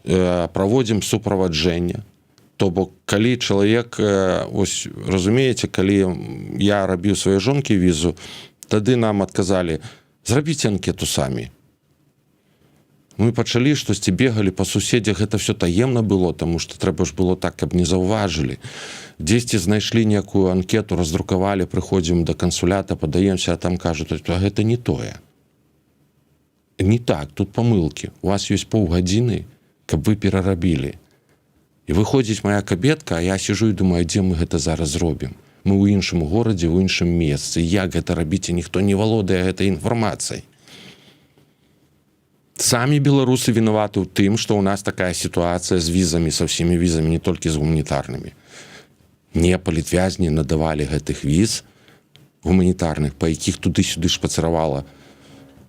праводзім суправаджэнне. То бок, калі чалавек, ось разумееце, калі я рабіў сваёй жонкі візу, тады нам адказалі: «Зрабіце анкету самі». Мы пачалі штосьці, бегалі па суседзях, гэта все таемна было, таму что трэба ж было так, каб не заўважылі. Дзесьці знайшлі некую анкету, раздрукавалі, прыходзім до кансулята, падаемся, а там кажуць: «А гэта не тое, не так, тут памылки, у вас ёсць паўгадзіны, каб вы перарабілі». І выходзіць моя кабетка, а я сижу і думаю: дзе мы гэта зараз зробім? Мы ў іншым горадзе, ў іншым месцы, як гэта рабіць, і ніхто не валодае гэтай інфармацыяй. Самі беларусы вінаваты ў тым, что у нас такая сітуацыя з візамі, со всеми візамі, не толькі з гуманітарнымі. Не палітвязні надавалі гэтых віз гуманітарных, па якіх туды-сюды шпацыравала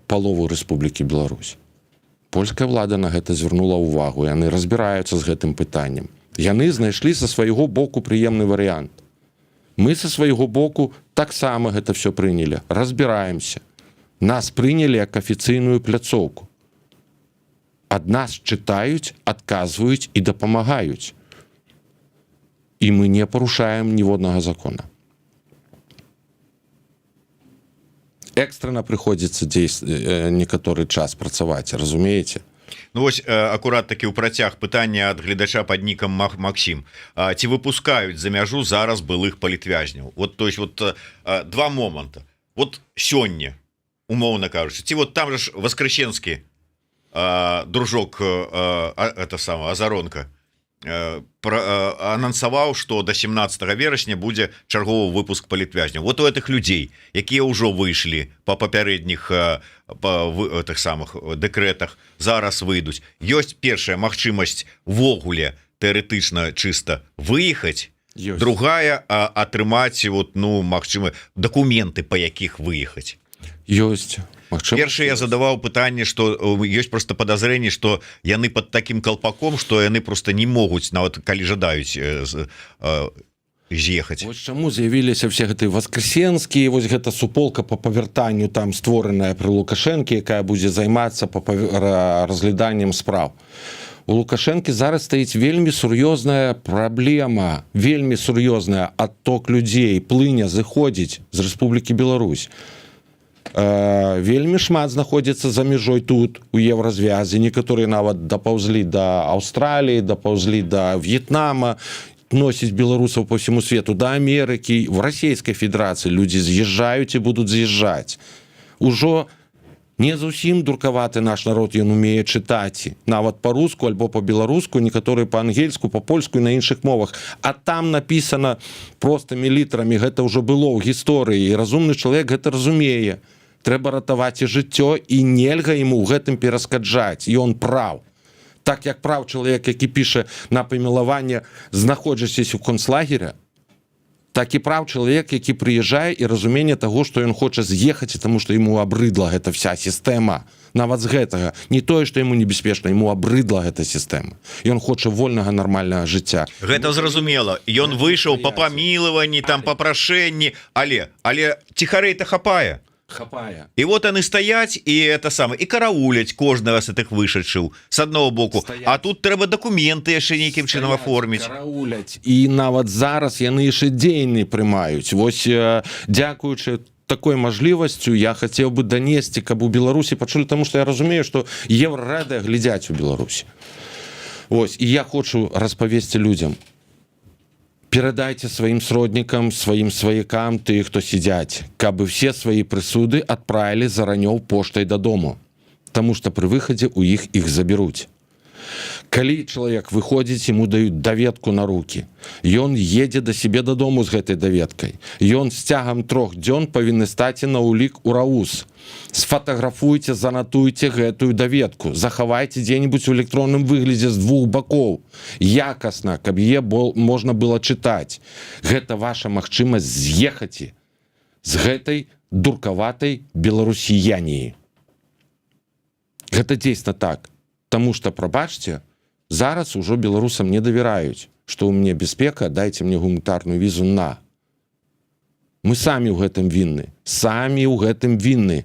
палову Рэспублікі Беларусь. Польская ўлада на гэта звярнула ўвагу, яны разбіраюцца з гэтым пытаннем. Яны знайшлі са свайго боку прыемны варыянт. Мы са свайго боку таксама гэта все прынялі, разбіраемся. Нас прынялі як афіцыйную пляцоўку, ад нас чытаюць, адказваюць і дапамагаюць, і мы не парушаем ніводнага закона. Экстрана прыходзіцца дзейс некаторы час працаваць, разумееце. Ну вось, акурат такі ў працяг пытання ад гледача под нікам Максим: ці выпускаюць за мяжу зараз былых палітвязняў? Вот, то есть вот два моманта. Вот сёння, умоўна кажучы, ці вот там же ж Воскресенскі дружок, это самое, Азаронка, анансаваў, что до 17 верасня будзе чарговы выпуск палітвязняў. Вот у этих людзей, якія ўжо выйшлі по папярэдніх, по тых самых дэкрэтах, зараз выйдуць, ёсць першая магчымасць увогуле тэарэтычна чыста выехаць? Ёсць. Другая — атрымаць вот, ну, магчыма, дакументы, по якіх выехаць. Ёсць. Магчыма, Першы я задаваў пытанне, что ёсць просто подозрение, что яны под таким колпаком, что яны просто не могуць, нават калі жадаюць, з'ехаць. Вось чаму з'явіліся все гэтыя воскресенскія, вось гэта суполка по павяртанню там, створаная пры Лукашэнкі, якая будзе займацца по разгляданнем спраў. У Лукашэнкі зараз стаіць вельмі сур'ёзная праблема, вельмі сур'ёзная: адток людзей плыне, зыходзіць з Рэспублікі Беларусь. Вельмі шмат знаходзіцца за мяжой тут, у Еўразвязе, некаторыя нават дапаўзлі да Аўстраліі, дапаўзлі да В'етнама, носіць беларусаў по всему свету, да Амерыкі. В Расійскай Федэрацыі людзі з'язджаюць і будуць з'язджаць. Ужо не зусім дуркаваты наш народ, ён умее чытаць нават по-руску альбо по-беларуску, некаторыя по-ангельску, по-польску і на іншых мовах. А там написано простымі літарамі, гэта ўжо было ў гісторыі, і разумны чалавек гэта разумее: трэба ратаваць і жыццё, і нельга ему ў гэтым пераскаджаць. І он праў, так як праў чалавек, які піша на памілаванне, знаходзячыся у концлагере, так і праў чалавек, які прыязджае, і разуменне таго, што ён хоча з'ехаць, і таму што ему абрыдла гэта вся сістэма. Нават з гэтага, не тое, што яму небяспечна, ему абрыдла гэта сістэма, ён хоча вольнага, нармальнага жыцця. Гэта зразумела, ён выйшаў по памілаванні там, по прашэнні, але ціхарэй-то хапае. Хапае. І вот они стаяць і это самое, і карауляць кожнага з гэтых вышедшых с одного боку. Стаяць. А тут трэба дакументы яшчэ нейкім чынам аформіць. Карауляць, і нават зараз яны яшчэ дзейны прымаюць. Вось дзякуючы такой мажлівасцю я хацеў бы данесці, каб у Беларусі пачулі, таму што я разумею, што Еўрарады глядзяць у Беларусі. Ось, і я хочу распавесці людзям: перадайце сваім сроднікам, сваім сваякам, тых, хто сядзяць, каб все свае прысуды адправілі заранёў поштай дадому. Таму што пры выхадзе у іх іх забяруць. Калі чалавек выходзіць, ему даюць даведку на руки. Ён едзе да сябе дадому з гэтай даведкай. Ён з цягам 3 дзён павінны стаць на ўлік у РАУС. Сфатаграфуйце, занатуйце гэтую даведку, захавайце дзе-нибудь у электронным выглядзе з двух бакоў якасна, каб е можна было чытаць. Гэта ваша магчымасць з'ехаць з гэтай дуркаватай беларусіяніі. Гэта дзейсна так. Таму что, прабачце, зараз ужо беларусам не давяраюць, что у мне бяспека, дайте мне гуманітарную візу на. Мы самі ў гэтым вінны, самі ў гэтым вінны.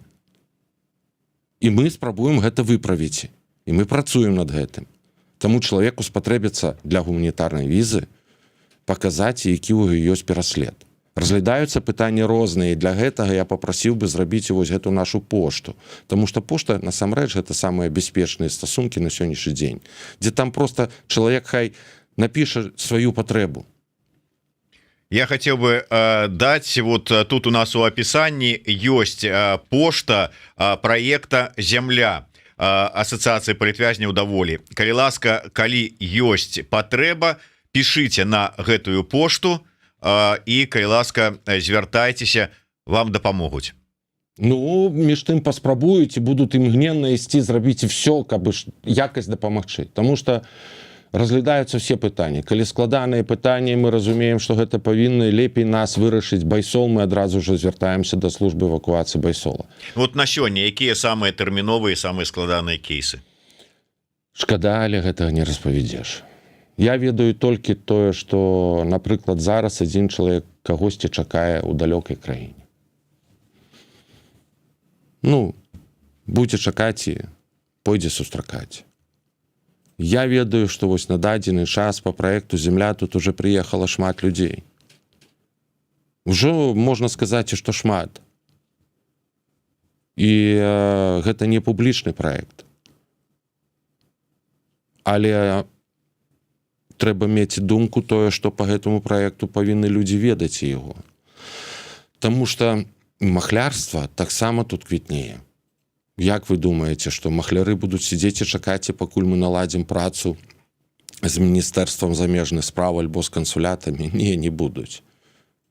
І мы спрабуем гэта выправіць. І мы працуем над гэтым. Таму чалавеку спатрэбіцца для гуманітарнай візы паказаць, які ў ёсць пераслед. Разглядаюцца пытанні розныя. Для гэтага я папрасіў бы зрабіць вось гэту нашу пошту. Таму што пошта насамрэч гэта самыя бяспечныя стасункі на сённяшні дзень, дзе там просто чалавек хай напіша сваю патрэбу. Я хотел бы дать вот тут у нас у описании есть пошта проекта «Земля» Асацыяцыі палітвязняў да волі. Калі ласка, калі ёсць патрэба, пішыце на гэтую пошту і, калі ласка, звяртайцеся, вам дапамогуць. Ну, між тым, паспрабуюць і будут імгненна ісці зрабіць все, каб ж якасць дапамагчы. Таму что разглядаюцца все пытанні. Калі складаныя пытанні, мы разумеем, что гэта павінны лепей нас вырашыць Байсол, мы адразу же звяртаемся да службы эвакуацыі Байсола. Вот на сёння якія самыя тэрміновыя, самыя складаныя кейсы? Шкада, але гэтага не распавядзеш. Я ведаю толькі тое, что, напрыклад, зараз адзін чалавек кагосьці чакае ў далёкай краіне. Ну, будзе чакаць і пойдзе сустракаць. Я ведаю, што вось на дадзены час по праекту «Земля» тут уже прыехала шмат людзей. Ужо можна сказаць, што шмат. І гэта не публічны праект. Але трэба мець думку тое, што по гэтаму праекту павінны людзі ведаць яго. Таму что махлярства таксама тут квітнее. Як вы думаеце, што махляры будуць сидзець і чакаць, і пакуль мы наладзім працу з міністэрствам замежных справ альбо з кансулятамі? Не, не будуць.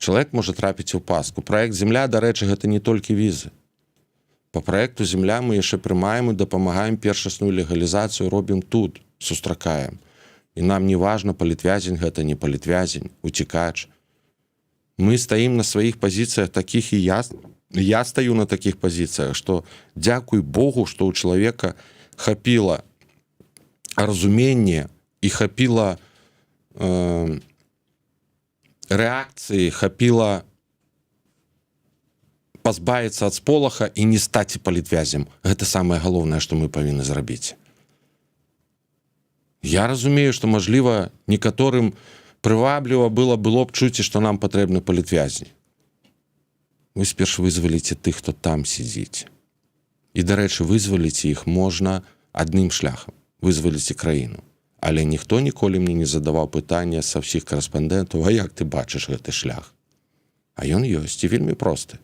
Чалавек можа трапіць у пастку. Праект «Земля», дарэчы, гэта не толькі візы. По праекту «Земля» мы яшчэ прымаем і дапамагаем, першасную легалізацыю робім тут, сустракаем. І нам не важна, палітвязень гэта, не палітвязень, уцікач. Мы стаім на сваіх пазіцыях такіх, і я стаю на такіх пазіцыях, что дзякуй Богу, что у чалавека хапіла разуменне і хапіла рэакцыі, хапіла пазбавіцца ад сполаха і не стаць палітвязем. Гэта самае галоўнае, што мы павінны зрабіць. Я разумею, што, мажліва, некаторым прывабліва было б чуць, што нам патрэбны палітвязні. Вы сперш вызваліце тых, хто там сидзіць. І, дарэчы, вызваліць іх можна адным шляхам: вызваліце краіну. Але ніхто ніколі мне не задаваў пытання са ўсіх карэспандэнтаў: «А як ты бачыш гэты шлях?» А ён ёсць і вельмі просты.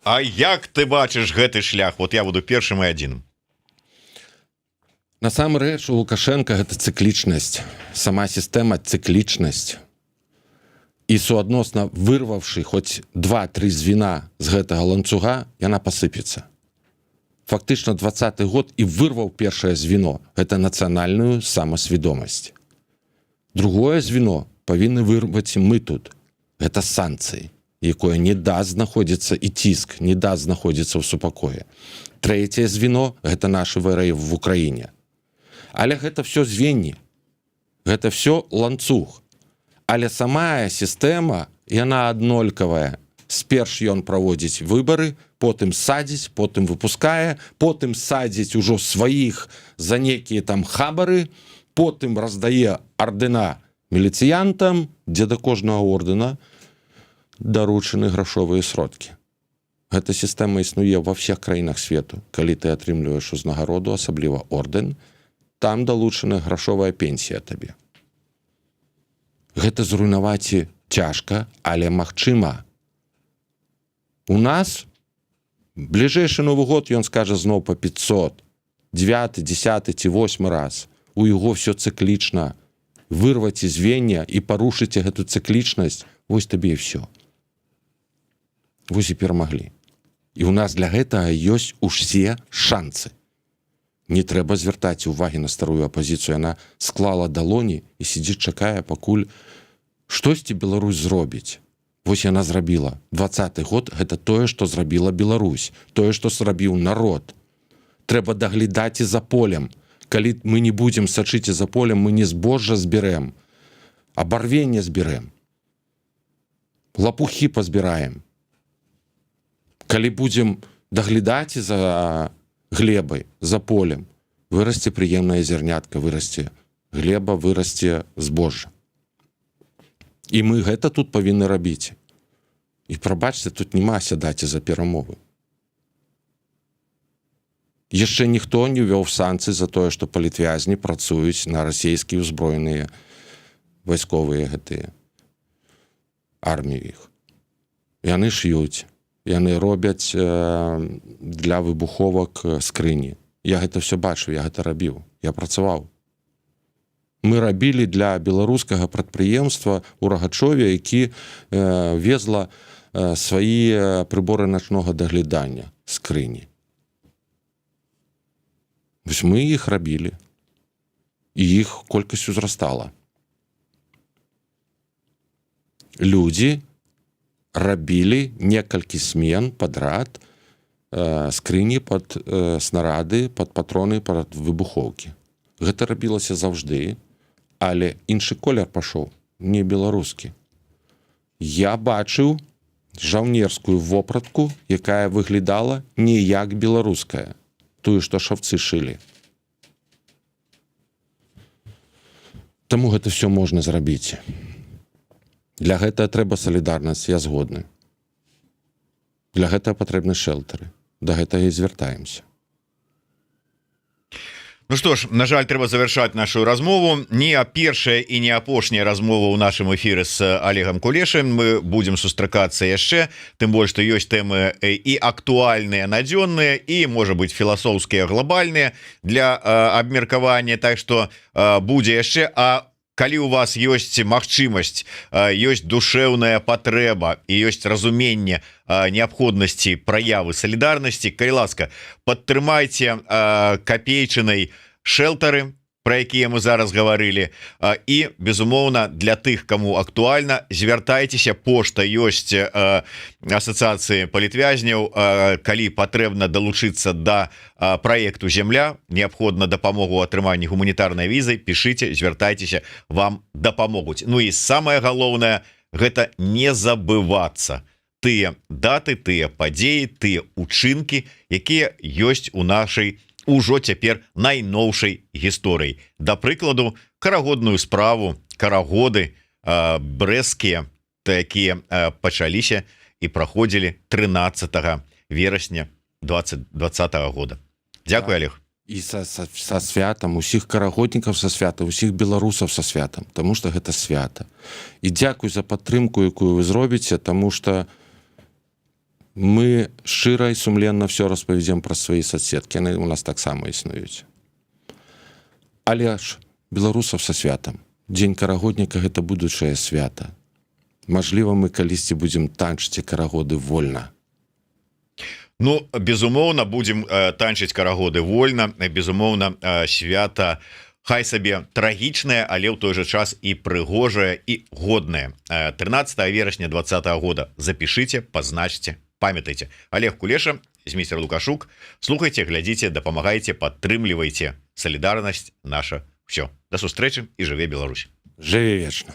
А як ты бачыш гэты шлях? Вот я буду першым і адзіным. Насамрэч у Лукашенко гэта цыклічнасць, сама сістэма цыклічнасць. І суадносна вырваўшы хоць два-тры звена з гэтага ланцуга, яна пасыпецца. Фактычна 20-ы год і вырваў першае звено, гэта нацыянальную самасвядомасць. Другое звено павінны вырваць мы тут. Гэта санкцыі, якое не даст знаходзіцца, і ціск не даст знаходзіцца ў супакоі. Трэцяе звено — гэта нашы вэры в Украіне. Але гэта все звенні. Гэта все ланцуг. Але самая сістэма, яна аднолькавая. Сперш ён праводзіць выбары, потым садзіць, потым выпускае, потым садзіць ужо сваіх за некія там хабары, потым раздае ардэна міліцыянтам, дзе да кожнага ордэна даручаны грашовыя сродкі. Гэта сістэма існуе ва всех краінах свету. Калі ты атрымліваеш узнагароду, асабліва ордэн, там далучана грашовая пенсія табе. Гэта зруйнаваць цяжка, але магчыма. У нас бліжэйшы Новы год ён скажа зноў по 500, 9, 10 ці 8 раз. У яго все цыклічна. Вырваць звенья і парушыць гэту цыклічнасць, вось табе і все. Вось і перамаглі. І у нас для гэтага ёсць усе шанцы. Не трэба звяртаць увагі на старую апазіцыю, яна склала далоні і сидзіць, чакае, пакуль штосьці Беларусь зробіць. Вось яна зрабіла. 20-ы год — гэта тое, што зрабіла Беларусь, тое, што зрабіў народ. Трэба даглядаць і за полем. Калі мы не будзем сачыць за полем, мы не збожжа збярэм, а барвенне збярэм, лапухі пазбіраем. Калі будзем даглядаць за глебай, за полем, вырасце прыемная зернятка, вырасце глеба, вырасце збожжа. І мы гэта тут павінны рабіць. І, прабачце, тут няма сядаць за перамовы. Яшчэ ніхто не ўвёў санкцыі за тое, што палітвязні працуюць на расійскія ўзброеныя вайсковыя гэтыя армію іх. Яны шыюць, яны робяць для выбуховак скрыні. Я гэта все бачыў, я гэта рабіў, я працаваў. Мы рабілі для беларускага прадпрыемства у Рагачове, які везла свае прыборы начнога даглядання, скрыні. Вось мы іх рабілі, і іх колькасць узрастала. Людзі рабілі некалькі смен подряд скрыні под снарады, под патроны, под выбухоўкі. Гэта рабілася заўжды, але іншы колер пашоў, не беларускі. Я бачыў жаўнерскую вопратку, якая выглядала не як беларуская, тую, што шавцы шылі. Таму гэта все можна зрабіць. Для гэтага трэба салідарнасць, я згодны. Для гэтага патрэбны шэлтары. Да гэтага і звяртаемся. Ну что ж, на жаль, трэба завершаць нашу размову. Не першая і не апошняя размова ў нашым эфіры с Олегом Кулешем. Мы будем сустракацца яшчэ, тым больш што ёсць тэмы і актуальныя, надзённыя, і, можа быть, філасофскія, глобальныя для абмеркавання. Так что будзе яшчэ. А калі у вас ёсць магчымасць, ёсць душэўная патрэба і ёсць разуменне неабходнасці праявы салідарнасці, калі ласка, падтрымайце капейчынай шэлтары, про якія мы зараз гаварылі. І, безумоўна, для тых, кому актуальна, звяртайцеся, пошта ёсць Асацыяцыі палітвязняў. Калі патрэбна далучыцца да праекту «Земля», неабходна дапамогу атрыманні гуманітарнай візы, пішыце, звяртайцеся, вам дапамогуць. Ну і самае галоўнае — гэта не забывацца тыя даты, тыя падзеі, тыя учынкі, якія ёсць у нашай ужо цяпер найноўшай гісторыі. Да прыкладу, карагодную справу, карагоды брэскія, такія пачаліся і праходзілі 13 верасня 2020 года. Дякую, Так. Олег. І са святам усіх карагоднікаў, са свята усіх беларусаў, са святам, тому что гэта свята. І дзякуй за падтрымку, якую вы зробіце, тому что мы шчыра і сумленна все распавядзем пра свае соцсеткі, яны у нас таксама існуюць. Але ж беларусаў са святам. Дзень карагодніка — гэта будучае свята. Мажліва, мы калісьці будзем танчыць карагоды вольна. Ну, безумоўна, будем танчыць карагоды вольна. Безумоўна, свята хай сабе трагічнае, але ў той жа час і прыгожае, і годнае. 13 верасня 20 -го года, запішыце, пазначце, памятайце. Олег Кулеша, Зміцер Лукашук. Слухайте, глядзіце, дапамагайце, падтрымлівайце. Салідарнасць — наша все. Да сустрэчы, і жыве Беларусь! Жыве вечна!